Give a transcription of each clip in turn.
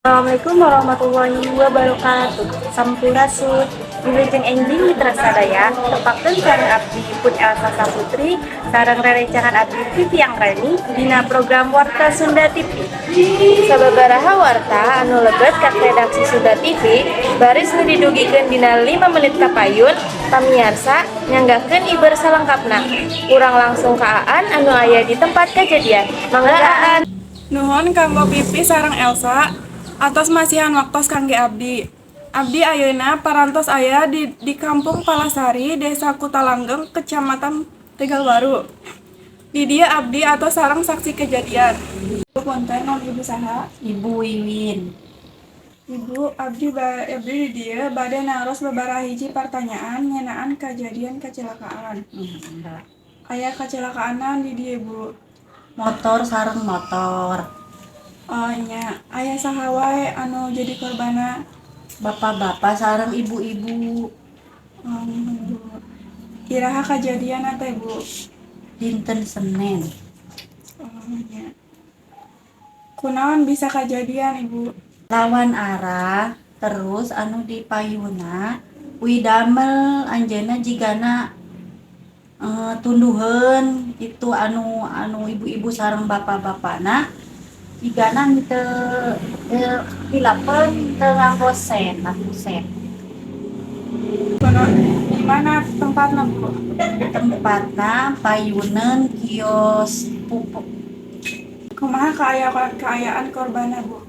Assalamualaikum warahmatullahi wabarakatuh. Sampurasun. Wilujeng enjing, mitra sadaya, tepangkeun sareng abdi pun Elsa Saputri sareng rerencangan abdi Vivi Anggreni dina program Warta Sunda TV. Sababaraha warta anu lebet ka redaksi Sunda TV baris nu didugikeun dina 5 menit kapayun, pamiarsa nyanggakeun iber salengkapna. Urang langsung ka Aan anu aya di tempat kejadian. Mangga, Aan. Nuhun kanggo Pipi sareng Elsa atos masihan waktos kangge abdi. Abdi ayeuna parantos aya di Kampung Palasari, Desa Kutalanggeng, Kecamatan Tegalwaru. Di dieu abdi atos sareng saksi kejadian. Punten, naon Ibu saha? Ibu Wiwin. Ibu, abdi di dieu bade naros babaraha hiji pertanyaan ngeunaan kejadian kecelakaan. Enggak. Aya kecelakaan di dieu, Bu? Motor sareng motor. Oh nya, aya saha wae anu jadi korbanna? Bapak-bapak sareng ibu-ibu. Oh, nuhun, Bu. Iraha kejadian teh, Bu? Dinten Senin. Oh nya. Kunaon bisa kejadian, Ibu? Lawan arah, terus anu di payuna widamel anjeunna jigana tunduheun itu anu anu ibu-ibu sareng bapak-bapakna jigana teu hilapeun, teu nganggo sen, lampu sen. Kuno di mana tempatna, Bu? Tempatna payuneun kios pupuk. Kumaha kaayaan korbanna, Bu?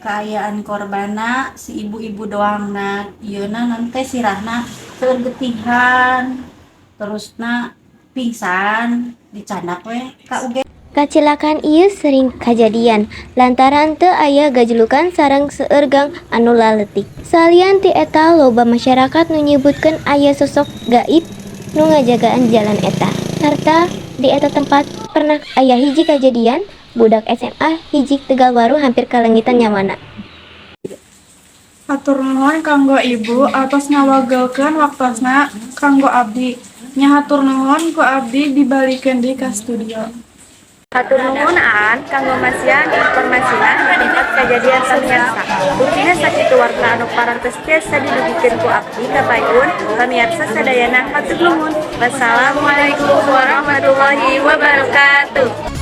Kaayaan korbanna si ibu-ibu doang na ieu na nanti sirahna seueur getihan, terusna pingsan, dicandak we ka UGD. Kacilakaan ieu sering kajadian lantaran teu aya gajlukan sareng seueur gang anu laletik. Salian ti eta, loba masyarakat nu nyebutkeun aya sosok gaib nu ngajagaan jalan eta. Sarta di eta tempat pernah aya hiji kajadian budak SMA hiji Tegalwaru hampir kalengitan nyawana. Hatur nuhun kanggo Ibu atos ngawagelkeun waktosna kanggo abdi. Nya, hatur nuhun, ku abdi dibalikeun deui ka studio. Hatur nuhun, Aan, kanggo masihan informasina di tempat kejadian. Pamiarsa, buktina sakitu warta anu parantos tiasa didugikeun ku abdi ka payun pamiarsa sadayana. Hatur nuhun. Wassalamualaikum warahmatullahi wabarakatuh.